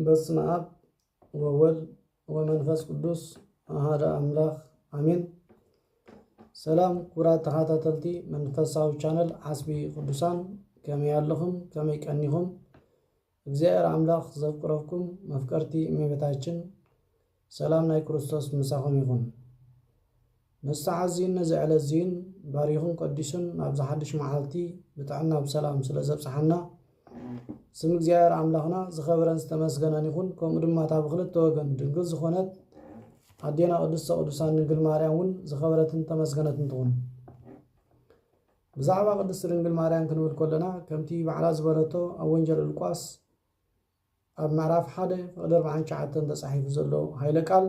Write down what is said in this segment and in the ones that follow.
በስመ አብ ወወልድ ወመንፈስ ቅዱስ አሐደ አምላኽ አሜን። ሰላም ክቡራት ተኸታተልቲ መንፈሳዊ ቻነል ዓስቢ ቅዱሳን፣ ከመይ ኣለኹም? ከመይ ቀኒኹም? እግዚኣብሔር ኣምላኽ ዘፍቅረኩም መፍቀርቲ እመቤታችን ሰላም ናይ ክርስቶስ ምሳኹም ይኹን። ነዚ ሰዓት እዚን ነዚ ዕለት እዚን ባሪኹን ቀዲሱን ናብዚ ሓድሽ መዓልቲ ብጥዕና ብሰላም ስለ ዘብጽሓና ስም እግዚኣብሔር ኣምላኽና ዝኸበረን ዝተመስገነን ይኹን። ከምኡ ድማ እታ ብክልተ ወገን ድንግል ዝኾነት ኣዴና ቅድስተ ቅዱሳን ድንግል ማርያም እውን ዝኸበረትን ተመስገነትን ትኹን። ብዛዕባ ቅድስቲ ድንግል ማርያም ክንብል ከለና ከምቲ ባዕላ ዝበለቶ ኣብ ወንጌል ሉቃስ ኣብ ምዕራፍ ሓደ ፍቕዲ ኣርባዓን ትሽዓተን ተጻሒፉ ዘሎ ኃይለ ቃል፣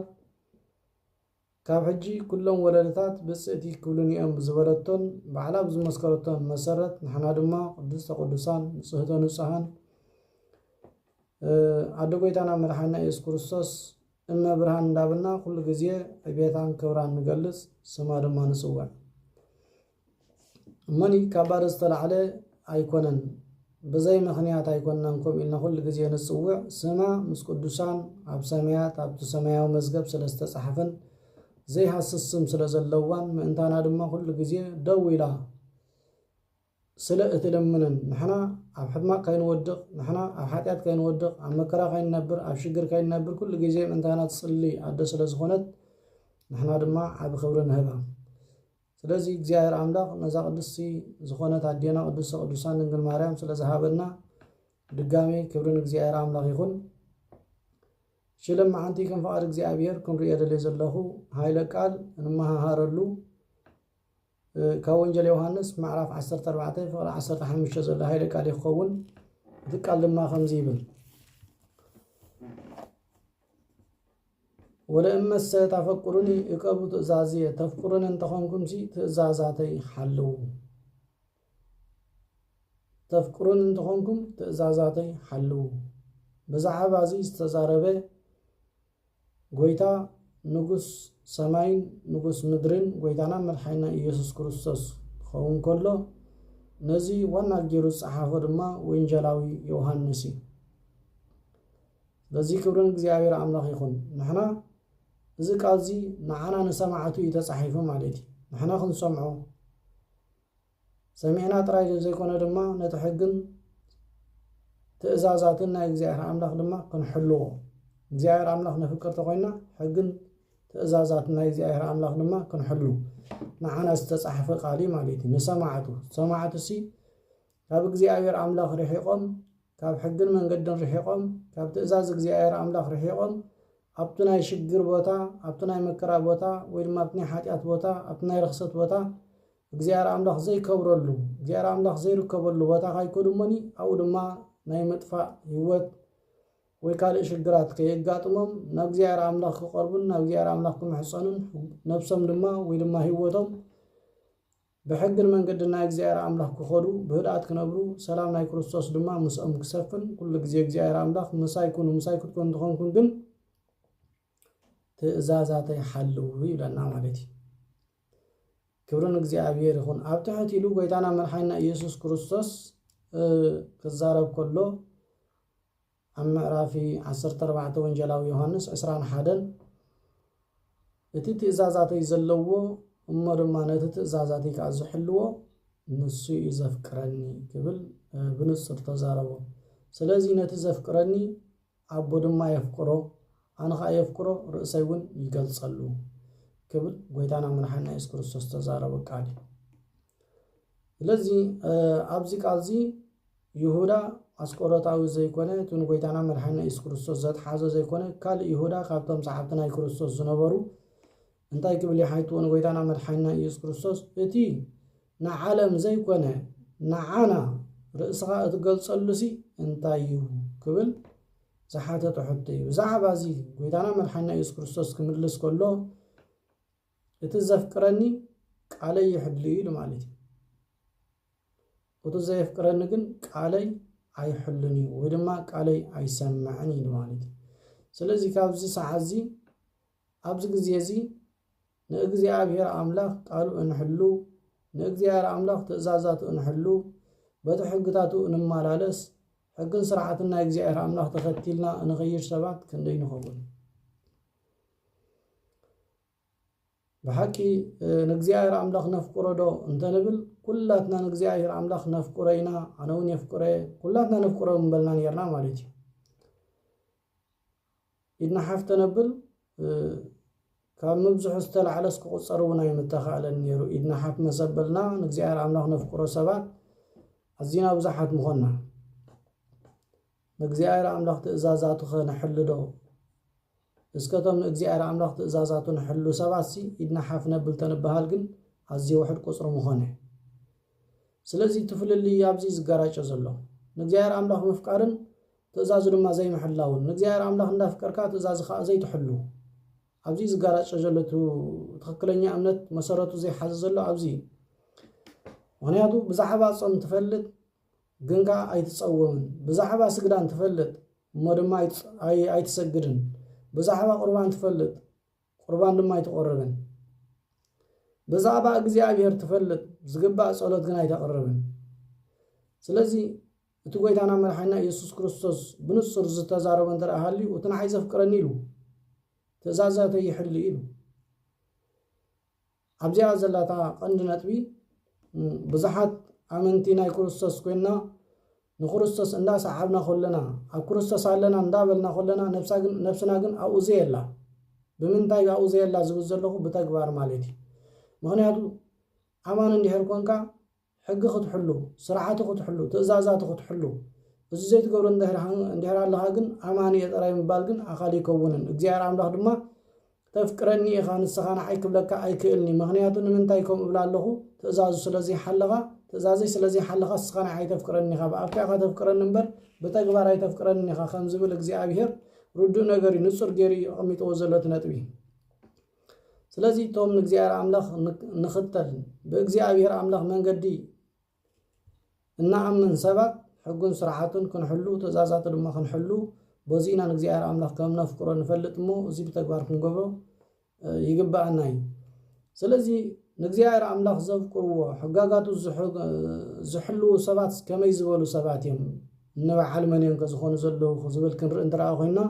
ካብ ሕጂ ኩሎም ወለድታት ብጽእቲ ክብሉኒ እዮም ዝበለቶን ባዕላ ብዝመስከረቶን መሰረት ንሕና ድማ ቅድስተ ቅዱሳን ንጽህተ ንጹሃን ኣደ ጎይታና መድሓና ኢየሱስ ክርስቶስ እመ ብርሃን እንዳበልና ኩሉ ግዜ ዕቤታን ክብራን ንገልጽ፣ ስማ ድማ ንጽውዕ። እመኒ ካብ ባዶ ዝተላዕለ ኣይኮነን፣ ብዘይ ምኽንያት ኣይኮንናን ከምኡ ኢልና ኩሉ ግዜ ንጽውዕ። ስማ ምስ ቅዱሳን ኣብ ሰማያት ኣብቲ ሰማያዊ መዝገብ ስለ ዝተጻሕፈን ዘይሃስስ ስም ስለ ዘለዋን ምእንታና ድማ ኩሉ ግዜ ደው ኢላ ስለ እትልምንን ንሕና ኣብ ሕማቕ ከይንወድቕ፣ ንሕና ኣብ ሓጢኣት ከይንወድቕ፣ ኣብ መከራ ከይንነብር፣ ኣብ ሽግር ከይንነብር ኩሉ ግዜ ምእንታና ትጽሊ ኣደ ስለ ዝኾነት ንሕና ድማ ዓቢ ክብሪ ንህባ። ስለዚ እግዚኣብሔር ኣምላኽ ነዛ ቅድስቲ ዝኾነት ኣዴና ቅድስተ ቅዱሳን ድንግል ማርያም ስለ ዝሃበና ድጋሜ ክብሪ ንእግዚኣብሔር ኣምላኽ ይኹን። ሽሎም መዓንቲ ከም ፍቓድ እግዚኣብሔር ክንርእዮ ደልየ ዘለኹ ኃይለ ቃል እንመሃሃረሉ ካብ ወንጌል ዮሃንስ ምዕራፍ ዓሰርተ ኣርባዕተ ፍቕዲ ዓሰርተ ሓሙሽተ ዘሎ ኃይለ ቃል ይኸውን። እቲ ቃል ድማ ከምዚ ይብል። ወለእመሰ ታፈቅሩኒ እቀቡ ትእዛዝየ፣ ተፍቅሩኒ እንተኾንኩምሲ ትእዛዛተይ ሓልዉ። ተፍቅሩኒ እንተኾንኩም ትእዛዛተይ ሓልዉ። ብዛዕባ እዚ ዝተዛረበ ጎይታ ንጉስ ሰማይን ንጉስ ምድርን ጎይታና መድሓኒና ኢየሱስ ክርስቶስ ክኸውን ከሎ ነዚ ዋና ገይሩ ዝጸሓፎ ድማ ወንጌላዊ ዮሃንስ እዩ። ስለዚ ክብሪ ንእግዚኣብሔር ኣምላኽ ይኹን። ንሕና እዚ ቃል እዚ ንዓና ንሰማዕቱ እዩ ተጻሒፉ ማለት እዩ። ንሕና ክንሰምዖ ሰሚዕና ጥራይ ዘይኮነ ድማ ነቲ ሕግን ትእዛዛትን ናይ እግዚኣብሔር ኣምላኽ ድማ ክንሕልዎ። እግዚኣብሔር ኣምላኽ ነፍቅር ተኾይና ሕግን ትእዛዛትን ናይ እግዚኣብሔር ኣምላኽ ድማ ክንሕሉ ንዓና ዝተጻሕፈ ቃል እዩ ማለት እዩ። ንሰማዕቱ ሰማዕቱ ሲ ካብ እግዚኣብሔር ኣምላኽ ርሒቖም ካብ ሕግን መንገድን ርሒቖም ካብ ትእዛዝ እግዚኣብሔር ኣምላኽ ርሒቖም ኣብቲ ናይ ሽግር ቦታ ኣብቲ ናይ መከራ ቦታ ወይ ድማ ኣብቲ ናይ ሓጢኣት ቦታ ኣብቲ ናይ ርኽሰት ቦታ እግዚኣብሔር ኣምላኽ ዘይከብረሉ እግዚኣብሔር ኣምላኽ ዘይርከበሉ ቦታ ካይከዱ እሞኒ ኣብኡ ድማ ናይ ምጥፋእ ህይወት ወይ ካልእ ሽግራት ከየጋጥሞም ናብ እግዚኣብሔር ኣምላኽ ክቐርቡን ናብ እግዚኣብሔር ኣምላኽ ክምሕፀኑን ነብሶም ድማ ወይ ድማ ህይወቶም ብሕግን መንገድን ናይ እግዚኣብሔር ኣምላኽ ክኸዱ ብህድኣት ክነብሩ ሰላም ናይ ክርስቶስ ድማ ምስኦም ክሰፍን ኩሉ ግዜ እግዚኣብሔር ኣምላኽ ምሳይ ኩኑ ምሳይ ክትኮኑ እንተኾንኩም ግን ትእዛዛተይ ሓልዉ ይብለና ማለት እዩ። ክብሪ ንእግዚኣብሔር ይኹን። ኣብ ትሕት ኢሉ ጎይታና መድሓኒና ኢየሱስ ክርስቶስ ክዛረብ ከሎ ኣብ ምዕራፊ ዓሰርተ ኣርባዕተ ወንጌላዊ ዮሃንስ ዕስራን ሓደን እቲ ትእዛዛተይ ዘለዎ እሞ ድማ ነቲ ትእዛዛተይ ከዓ ዝሕልዎ ንሱ እዩ ዘፍቅረኒ ክብል ብንጹር ተዛረቦ። ስለዚ ነቲ ዘፍቅረኒ ኣቦ ድማ የፍቅሮ፣ ኣነ ከዓ የፍቅሮ ርእሰይ እውን ይገልጸሉ ክብል ጎይታና መድሓኒና የሱስ ክርስቶስ ተዛረቦ ቃል እዩ። ስለዚ ኣብዚ ቃል እዚ ይሁዳ ኣስቆሮታዊ ዘይኮነ እቲ ንጎይታና መድሓኒና የሱስ ክርስቶስ ዘትሓዘ ዘይኮነ ካልእ ይሁዳ ካብቶም ሰዓብቲ ናይ ክርስቶስ ዝነበሩ እንታይ ክብል ይሓይትዎ ንጎይታና መድሓኒና ኢየሱስ ክርስቶስ እቲ ንዓለም ዘይኮነ ንዓና ርእስኻ እትገልጸሉሲ እንታይ እዩ ክብል ዝሓተቶ ሕቶ እዩ። ብዛዕባ እዚ ጎይታና መድሓኒና ኢየሱስ ክርስቶስ ክምልስ ከሎ እቲ ዘፍቅረኒ ቃለይ ይሕሉ እዩ ኢሉ ማለት እዩ። እቲ ዘየፍቅረኒ ግን ቃለይ ኣይሕሉን እዩ ወይ ድማ ቃለይ ኣይሰምዕን እዩ ማለት እዩ። ስለዚ ካብዚ ሰዓት እዚ ኣብዚ ግዜ እዚ ንእግዚኣብሔር ኣምላኽ ቃሉ እንሕሉ፣ ንእግዚኣብሔር ኣምላኽ ትእዛዛቱ እንሕሉ፣ በቲ ሕግታቱ እንመላለስ፣ ሕግን ስርዓትን ናይ እግዚኣብሔር ኣምላኽ ተኸቲልና እንኸይድ ሰባት ክንደይ ንኸውን? ብሓቂ ንእግዚኣብሔር ኣምላኽ ነፍቅሮ ዶ እንተንብል፣ ኩላትና ንእግዚኣብሔር ኣምላኽ ነፍቅሮ ኢና። ኣነ እውን የፍቅሮ እየ፣ ኩላትና ነፍቅሮ ምበልና ነርና ማለት እዩ። ኢድና ሓፍ ተነብል ካብ ምብዝሑ ዝተላዕለስ ክቑጸር እውን ኣይምተኻእለን ነይሩ። ኢድና ሓፍ መሰበልና ንእግዚኣብሔር ኣምላኽ ነፍቅሮ ሰባት ኣዚና ብዙሓት ምኾንና። ንእግዚኣብሔር ኣምላኽ ትእዛዛቱ ኸ ንሕሉ ዶ? እስከ እቶም ንእግዚኣብሔር ኣምላኽ ትእዛዛቱ ንሕሉ ሰባትሲ ኢድና ሓፍ ነብል ተንበሃል ግን ኣዝዩ ውሕድ ቁጽሪ ምኾነ። ስለዚ እቲ ፍልልይ ኣብዚ ዝጋራጮ ዘሎ ንእግዚኣብሔር ኣምላኽ ምፍቃርን ትእዛዙ ድማ ዘይምሕላውን። ንእግዚኣብሔር ኣምላኽ እንዳፍቀርካ ትእዛዙ ኸዓ ዘይትሕሉ። ኣብዚ ዝጋራጮ ዘሎ እቲ ትኽክለኛ እምነት መሰረቱ ዘይሓዘ ዘሎ ኣብዚ እዩ። ምኽንያቱ ብዛዕባ ጾም ትፈልጥ ግን ከኣ ኣይትጸውምን። ብዛዕባ ስግዳን ትፈልጥ እሞ ድማ ኣይትጸ- ኣይ- ኣይትሰግድን። ብዛዕባ ቁርባን ትፈልጥ ቁርባን ድማ ኣይትቆርብን። ብዛዕባ እግዚኣብሔር ትፈልጥ ዝግባእ ጸሎት ግን ኣይተቕርብን። ስለዚ እቲ ጎይታና መድሓና ኢየሱስ ክርስቶስ ብንጹር ዝተዛረቦ እንተ ደኣ ሃልዩ እቲ ንዓይ ዘፍቅረኒ ኢሉ ትእዛዛተይ ይሕሉ ኢሉ። ኣብዚኣ ዘላታ ቀንዲ ነጥቢ ብዙሓት ኣመንቲ ናይ ክርስቶስ ኮይና ንክርስቶስ እንዳሰዓብና ከለና ኣብ ክርስቶስ ኣለና እንዳበልና ከለና ነብሳ ግን ነብስና ግን ኣብኡ ዘየላ። ብምንታይ ኣብኡ ዘየላ ዝብል ዘለኹ ብተግባር ማለት እዩ። ምክንያቱ ኣማን እንድሕር ኮንካ ሕጊ ክትሕሉ፣ ስርዓቱ ክትሕሉ፣ ትእዛዛቱ ክትሕሉ፣ እዚ ዘይትገብሮ እንድሕር ሃ- እንድሕር ኣለኻ ግን ኣማኒ እየ ጥራይ ምባል ግን ኣኻሊ ይከውንን። እግዚኣብሔር ኣምላኽ ድማ ተፍቅረኒ ኢኻ ንስኻ ንዓይ ክብለካ ኣይክእልኒ። ምኽንያቱ ንምንታይ ከምኡ እብላ ኣለኹ? ትእዛዙ ስለ ዘይሓለኻ፣ ትእዛዘይ ስለ ዘይሓለኻ ንስኻ ንዓይ ተፍቅረኒ ኢኻ። ብኣፍካ ኢኻ ተፍቅረኒ እምበር ብተግባር ኣይተፍቅረኒ ኢኻ ከም ዝብል እግዚኣብሔር ርዱእ ነገር እዩ፣ ንጹር ገይሩ እዩ ኣቐሚጥዎ ዘሎ እቲ ነጥቢ። ስለዚ እቶም ንእግዚኣብሔር ኣምላኽ ንክ- ንኽተል ብእግዚኣብሔር ኣምላኽ መንገዲ እናኣምን ሰባት ሕጉን ስርዓቱን ክንሕሉ ትእዛዛቱ ድማ ክንሕሉ በዚ ኢና ንእግዚኣብሔር ኣምላኽ ከም ነፍቅሮ ንፈልጥ እሞ እዚ ብተግባር ክንገብሮ ይግብኣና እዩ። ስለዚ ንእግዚኣብሔር ኣምላኽ ዘፍቅርዎ ሕጋጋቱ ዝሕልዉ ሰባት ከመይ ዝበሉ ሰባት እዮም? ንበዓል መን እዮም ከ ዝኾኑ ዘለዉ ዝብል ክንርኢ እንትረኣ ኮይና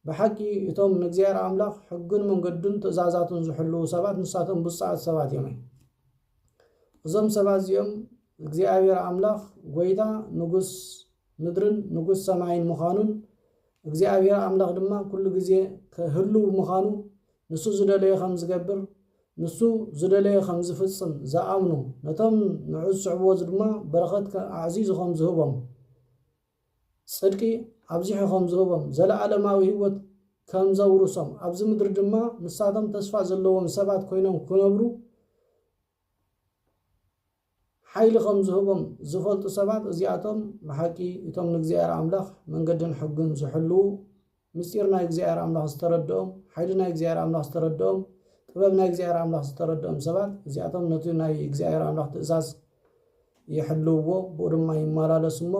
ብሓቂ እቶም ንእግዚኣብሔር ኣምላኽ ሕግን መንገዱን ትእዛዛቱን ዝሕልዉ ሰባት ንሳቶም ብፁዓት ሰባት እዮም። እዞም ሰባት እዚኦም እግዚኣብሔር ኣምላኽ ጎይታ ንጉስ ምድርን ንጉስ ሰማይን ምዃኑን እግዚኣብሔር ኣምላኽ ድማ ኩሉ ግዜ ህልው ምዃኑ ንሱ ዝደለዮ ከም ዝገብር ንሱ ዝደለዮ ከም ዝፍጽም ዝኣምኑ ነቶም ንዑ ዝስዕብዎ ድማ በረኸት ኣዕዚዙ ከም ዝህቦም ጽድቂ ኣብዚሑ ከም ዝህቦም ዘለኣለማዊ ህይወት ከም ዘውርሶም ኣብዚ ምድሪ ድማ ንሳቶም ተስፋ ዘለዎም ሰባት ኮይኖም ክነብሩ ሓይሊ ከም ዝህቦም ዝፈልጡ ሰባት እዚኣቶም ብሓቂ እቶም ንእግዚኣብሔር ኣምላኽ መንገድን ሕግን ዝሕልዉ ምስጢር ናይ እግዚኣብሔር ኣምላኽ ዝተረድኦም ሓይሊ ናይ እግዚኣብሔር ኣምላኽ ዝተረድኦም ጥበብ ናይ እግዚኣብሔር ኣምላኽ ዝተረድኦም ሰባት እዚኣቶም ነቲ ናይ እግዚኣብሔር ኣምላኽ ትእዛዝ ይሕልውዎ ብኡ ድማ ይመላለሱ እሞ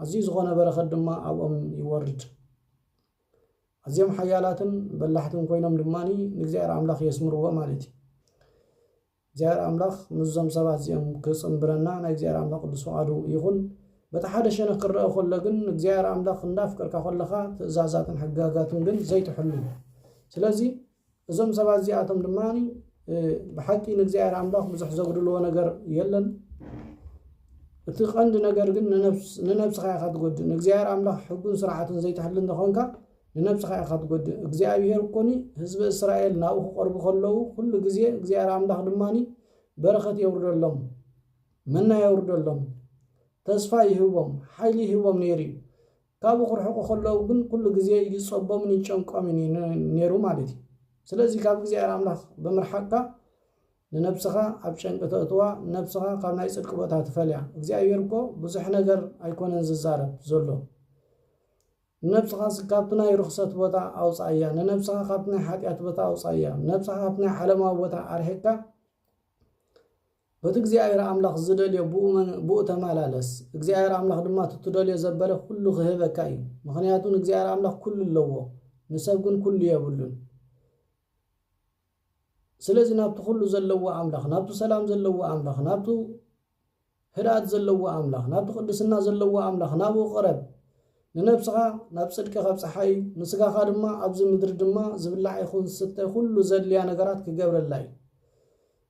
ኣዝዩ ዝኾነ በረኸት ድማ ኣብኦም ይወርድ። ኣዝዮም ሓያላትን በላሕትን ኮይኖም ድማ ንእግዚኣብሔር ኣምላኽ የስምርዎ ማለት እዩ። እግዚኣብሔር ኣምላኽ ምስዞም ሰባት እዚኦም ክፅምብረና ናይ እግዚኣብሔር ኣምላኽ ቅዱስ ፍቓዱ ይኹን። በቲ ሓደ ሸነኽ ክረአ ከሎ ግን እግዚኣብሔር ኣምላኽ እንዳፍቀርካ ከለኻ ትእዛዛትን ሕጋጋትን ግን ዘይትሕሉ። ስለዚ እዞም ሰባት እዚኣቶም ድማ ብሓቂ ንእግዚኣብሔር ኣምላኽ ብዙሕ ዘጉድልዎ ነገር የለን። እቲ ቀንዲ ነገር ግን ንነብስኻ ኢኻ ትጎድእ። ንእግዚኣብሔር ኣምላኽ ሕጉን ስርዓቱን ዘይትሕሊ እንተኾንካ ንነብስኻ ኢኻ ትጎድእ። እግዚኣብሔር እኮኒ ህዝቢ እስራኤል ናብኡ ክቐርቡ ከለዉ ኩሉ ግዜ እግዚኣብሔር ኣምላኽ ድማ በረኸት የውርደሎም፣ መና የውርደሎም፣ ተስፋ ይህቦም፣ ሓይሊ ይህቦም ነይሩ እዩ። ካብኡ ክርሕቁ ከለዉ ግን ኩሉ ግዜ ይጸቦምን ይጨንቆምን እዩ ነ- ነይሩ ማለት እዩ። ስለዚ ካብ እግዚኣብሔር ኣምላኽ ብምርሓቅካ ንነብስኻ ኣብ ጨንቂ ተእትዋ፣ ነብስኻ ካብ ናይ ጽድቂ ቦታ ትፈልያ። እግዚኣብሔር እኮ ብዙሕ ነገር ኣይኮነን ዝዛረብ ዘሎ። ንነብስኻ ስ- ካብቲ ናይ ርኽሰት ቦታ ኣውጻእያ፣ ንነብስኻ ካብቲ ናይ ሓጢኣት ቦታ ኣውጻእያ፣ ነብስኻ ካብቲ ናይ ዓለማዊ ቦታ ኣርሒቅካ በቲ እግዚኣብሔር ኣምላኽ ዝደልዮ ብኡ መን- ብኡ ተመላለስ። እግዚኣብሔር ኣምላኽ ድማ እቲ ትደልዮ ዘበለ ኩሉ ክህበካ እዩ። ምኽንያቱ ንእግዚኣብሔር ኣምላኽ ኩሉ ኣለዎ፣ ንሰብ ግን ኩሉ የብሉን። ስለዚ ናብቲ ኩሉ ዘለዎ ኣምላኽ፣ ናብቲ ሰላም ዘለዎ ኣምላኽ፣ ናብቲ ህድኣት ዘለዎ ኣምላኽ፣ ናብቲ ቅድስና ዘለዎ ኣምላኽ ናብኡ ቅረብ። ንነብስኻ ናብ ጽድቂ ከብጽሓ እዩ፣ ንስጋኻ ድማ ኣብዚ ምድሪ ድማ ዝብላዕ ይኹን ዝስተ ኩሉ ዘድልያ ነገራት ክገብረላ እዩ።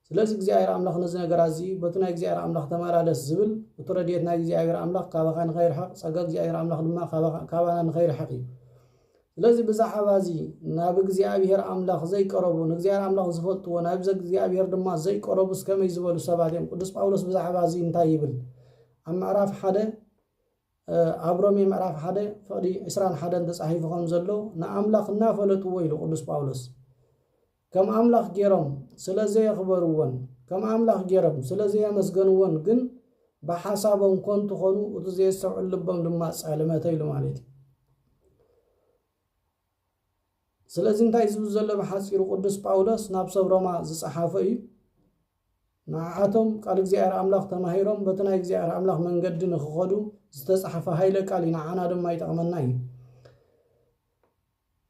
ስለዚ እግዚኣብሔር ኣምላኽ ነዚ ነገራት እዚ በቲ ናይ እግዚኣብሔር ኣምላኽ ተመላለስ ዝብል እቲ ረድኤት ናይ እግዚኣብሔር ኣምላኽ ካባኻ ንኸይርሕቕ፣ ጸጋ እግዚኣብሔር ኣምላኽ ድማ ካባኻ- ካባና ንኸይርሕቕ እዩ። ስለዚ ብዛዕባ እዚ ናብ እግዚኣብሔር ኣምላኽ ዘይቀረቡ፣ ንእግዚኣብሔር ኣምላኽ ዝፈልጥዎ፣ ናብዚ እግዚኣብሔር ድማ ዘይቀረቡስ ከመይ ዝበሉ ሰባት እዮም? ቅዱስ ጳውሎስ ብዛዕባ እዚ እንታይ ይብል? ኣብ ምዕራፍ ሓደ ኣብ ሮሜ ምዕራፍ ሓደ ፍቕዲ ዕስራን ሓደን ተጻሒፉ ከም ዘሎ ንኣምላኽ እናፈለጥዎ ኢሉ ቅዱስ ጳውሎስ ከም ኣምላኽ ገይሮም ስለ ዘየኽበርዎን ከም ኣምላኽ ገይሮም ስለ ዘየመስገንዎን ግን ብሓሳቦም ኮንቱ ኾኑ፣ እቲ ዘየስተውዕል ልቦም ድማ ጸልመተ ኢሉ ማለት እዩ። ስለዚ እንታይ ዝብል ዘሎ ብሓጺሩ ቅዱስ ጳውሎስ ናብ ሰብ ሮማ ዝጸሓፈ እዩ። ንዓኣቶም ቃል እግዚኣብሔር ኣምላኽ ተማሂሮም በቲ ናይ እግዚኣብሔር ኣምላኽ መንገዲ ንክኸዱ ዝተጻሕፈ ሃይለ ቃል እዩ፣ ንዓና ድማ ይጠቕመና እዩ።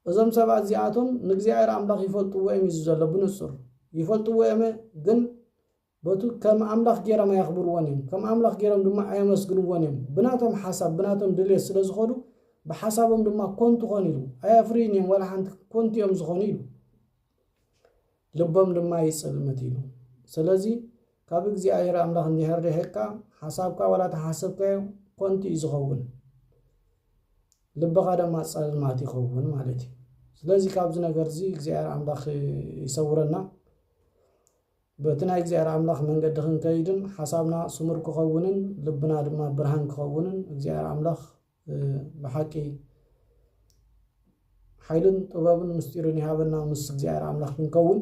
እዞም ሰባት እዚኣቶም ንእግዚኣብሔር ኣምላኽ ይፈልጥዎ እዮም እዩ ዘሎ ብንጹር ይፈልጥዎ እዮም፣ ግን በቱ ከም ኣምላኽ ገይሮም ኣየኽብርዎን እዮም፣ ከም ኣምላኽ ገይሮም ድማ ኣየመስግንዎን እዮም። ብናቶም ሓሳብ ብናቶም ድሌት ስለ ዝኸዱ ብሓሳቦም ድማ ኮንቱ ኾኑ ኢሉ ኣየፍርዩን እዮም፣ ዋላ ሓንቲ ኮንቱ እዮም ዝኾኑ ኢሉ። ልቦም ድማ ይጽልምት ኢሉ። ስለዚ ካብ እግዚኣብሔር ኣምላኽ እንድሕር ርሒቕካ ሓሳብካ ዋላ ተሓሰብካዮ ኮንቲ እዩ ዝኸውን፣ ልብኻ ድማ ጸልማት ይኸውን ማለት እዩ። ስለዚ ካብዚ ነገር እዚ እግዚኣብሔር ኣምላኽ ይሰውረና። በቲ ናይ እግዚኣብሔር ኣምላኽ መንገዲ ክንከይድን ሓሳብና ስሙር ክኸውንን ልብና ድማ ብርሃን ክኸውንን እግዚኣብሔር ኣምላኽ ብሓቂ ሓይልን ጥበብን ምስጢርን ይሃበና ምስ እግዚኣብሔር ኣምላኽ ክንከውን።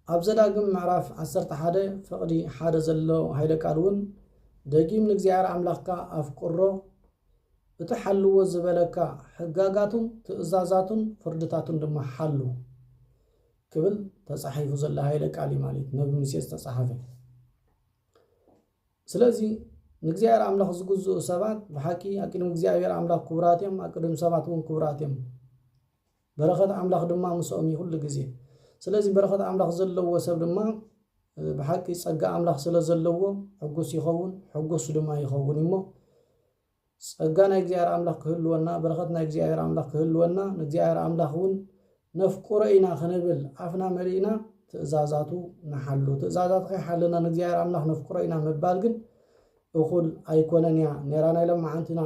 ኣብ ዘዳግም ምዕራፍ ዓሰርተ ሓደ ፍቕዲ ሓደ ዘሎ ሃይለ ቃል እውን ደጊም ንእግዚኣብሔር ኣምላኽካ ኣፍቅሮ፣ እቲ ሓልዎ ዝበለካ ሕጋጋቱን ትእዛዛቱን ፍርድታቱን ድማ ሓሉ ክብል ተጻሒፉ ዘሎ ሃይለ ቃል እዩ ማለት ነቢ ሙሴ ዝተጻሓፈ። ስለዚ ንእግዚኣብሔር ኣምላኽ ዝግዝኡ ሰባት ብሓቂ ኣቅድሚ እግዚኣብሔር ኣምላኽ ክቡራት እዮም፣ ኣቅድሚ ሰባት እውን ክቡራት እዮም። በረኸት ኣምላኽ ድማ ምስኦም እዩ ኩሉ ግዜ። ስለዚ በረኸት ኣምላኽ ዘለዎ ሰብ ድማ ብሓቂ ጸጋ ኣምላኽ ስለ ዘለዎ ሕጉስ ይኸውን፣ ሕጉስ ድማ ይኸውን እሞ ጸጋ ናይ እግዚኣብሔር ኣምላኽ ክህልወና፣ በረኸት ናይ እግዚኣብሔር ኣምላኽ ክህልወና፣ ንእግዚኣብሔር ኣምላኽ እውን ነፍቅሮ ኢና ክንብል ኣፍና መሊእና ትእዛዛቱ ንሓሉ። ትእዛዛቱ ከይሓለና ንእግዚኣብሔር ኣምላኽ ነፍቅሮ ኢና ምባል ግን እኹል ኣይኮነን እያ ነራ ናይ ለማዓንትና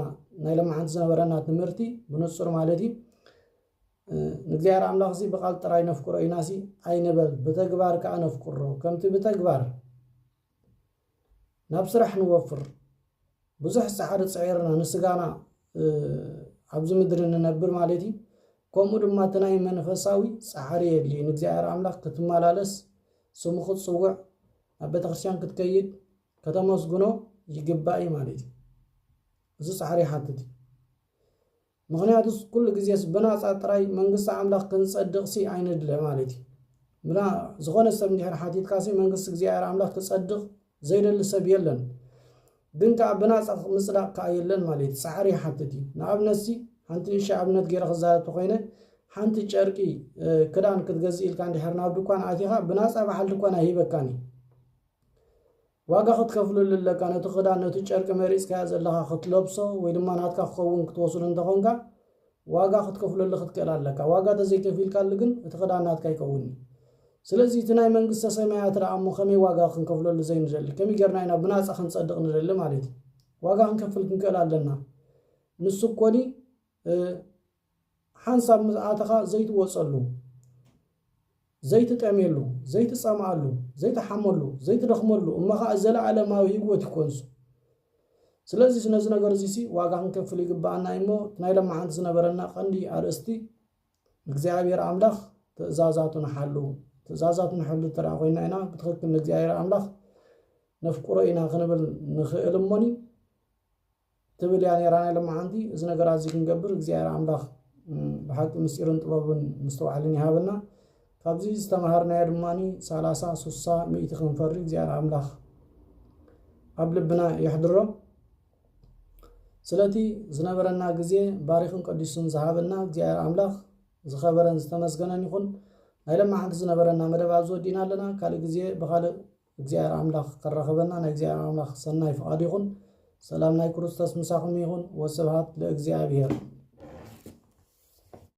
ናይ ለማዓንቲ ዝነበረና ትምህርቲ ብንጹር ማለት እዩ። ንእግዚኣብሔር ኣምላኽ እዚ ብቓል ጥራይ ነፍቅሮ ኢና ሲ ኣይንበል፣ ብተግባር ከኣ ነፍቅሮ። ከምቲ ብተግባር ናብ ስራሕ ንወፍር፣ ብዙሕ ጻዕሪ ጽዒርና ንስጋና ኣብዚ ምድሪ ንነብር ማለት እዩ። ከምኡ ድማ እቲ ናይ መንፈሳዊ ጻዕሪ የድልዩ። ንእግዚኣብሔር ኣምላኽ ክትመላለስ፣ ስሙ ክትጽውዕ፣ ናብ ቤተ ክርስቲያን ክትከይድ፣ ከተመስግኖ ይግባእ እዩ ማለት እዩ። እዚ ጻዕሪ ይሓትት እዩ። ምኽንያቱስ ኩሉ ግዜስ ብናጻ ጥራይ መንግስቲ ኣምላኽ ክንጸድቕ ሲ ኣይንድለ ማለት እዩ። ብና ዝኾነ ሰብ እንድሕር ሓቲትካ ሲ መንግስቲ እግዚኣብሔር ኣምላኽ ክጸድቕ ዘይደሊ ሰብ የለን። ግን ከኣ ብናጻ ምጽዳቕ ከኣ የለን ማለት እዩ። ጻዕሪ ይሓትት እዩ። ንኣብነት ሲ ሓንቲ ንእሽተይ ኣብነት ገይረ ክዛረብ ተኾይነ ሓንቲ ጨርቂ ክዳን ክትገዝእ ኢልካ እንድሕር ናብ ድኳን ኣቲኻ ብናጻ በዓል ድኳን ኣይሂበካን እዩ። ዋጋ ክትከፍለሉ ኣለካ። ነቲ ክዳን ነቲ ጨርቂ መሪጽካዮ ዘለኻ ክትለብሶ ወይ ድማ ናትካ ክኸውን ክትወስዶ እንተኾንካ ዋጋ ክትከፍለሉ ክትክእል ኣለካ። ዋጋ ተዘይከፊልካሉ ግን እቲ ክዳን ናትካ ኣይከውንን። ስለዚ እቲ ናይ መንግስተ ሰማያት ደኣ እሞ ከመይ ዋጋ ክንከፍለሉ ዘይንደሊ? ከመይ ጌርና ኢና ብናጻ ክንጸድቕ ንደሊ ማለት እዩ? ዋጋ ክንከፍል ክንክእል ኣለና። ንሱ እኮኒ ሓንሳብ ምስ ኣተኻ ዘይትወጸሉ፣ ዘይትጠምየሉ፣ ዘይትጸምኣሉ፣ ዘይትሓመሉ፣ ዘይትደኽመሉ እሞ ኸዓ ዘለዓለማዊ ህይወት ይኮንሱ። ስለዚ ነዚ ነገር እዚ ሲ ዋጋ ክንከፍል ይግባኣና እዩ እሞ ናይ ለማዓንቲ ዝነበረና ቀንዲ ኣርእስቲ እግዚኣብሔር ኣምላኽ ትእዛዛቱ ንሓሉ። ትእዛዛቱ ንሕሉ እንተ ኮይና ኢና ብትኽክል ንእግዚኣብሔር ኣምላኽ ነፍቅሮ ኢና ክንብል ንኽእል እሞኒ ትብል እያ ነይራ ናይ ለማዓንቲ። እዚ ነገራት እዚ ክንገብር እግዚኣብሔር ኣምላኽ ብሓቂ ምስጢርን ጥበብን ምስትውዓልን ይሃበና። ካብዚ ዝተምሃርናዮ ድማ ሰላሳ ሱሳ ሚእቲ ክንፈሪ እግዚኣብሔር ኣምላኽ ኣብ ልብና የሕድሮ። ስለቲ ዝነበረና ግዜ ባሪኽን ቀዲሱን ዝሃበና እግዚኣብሔር ኣምላኽ ዝኸበረን ዝተመስገነን ይኹን። ናይ ለማዓንቲ ዝነበረና መደብ ኣብዚ ወዲእና ኣለና። ካልእ ግዜ ብኻልእ እግዚኣብሔር ኣምላኽ ከራኸበና ናይ እግዚኣብሔር ኣምላኽ ሰናይ ፍቓድ ይኹን። ሰላም ናይ ክርስቶስ ምሳኹም ይኹን። ወስብሃት ለእግዚኣብሔር።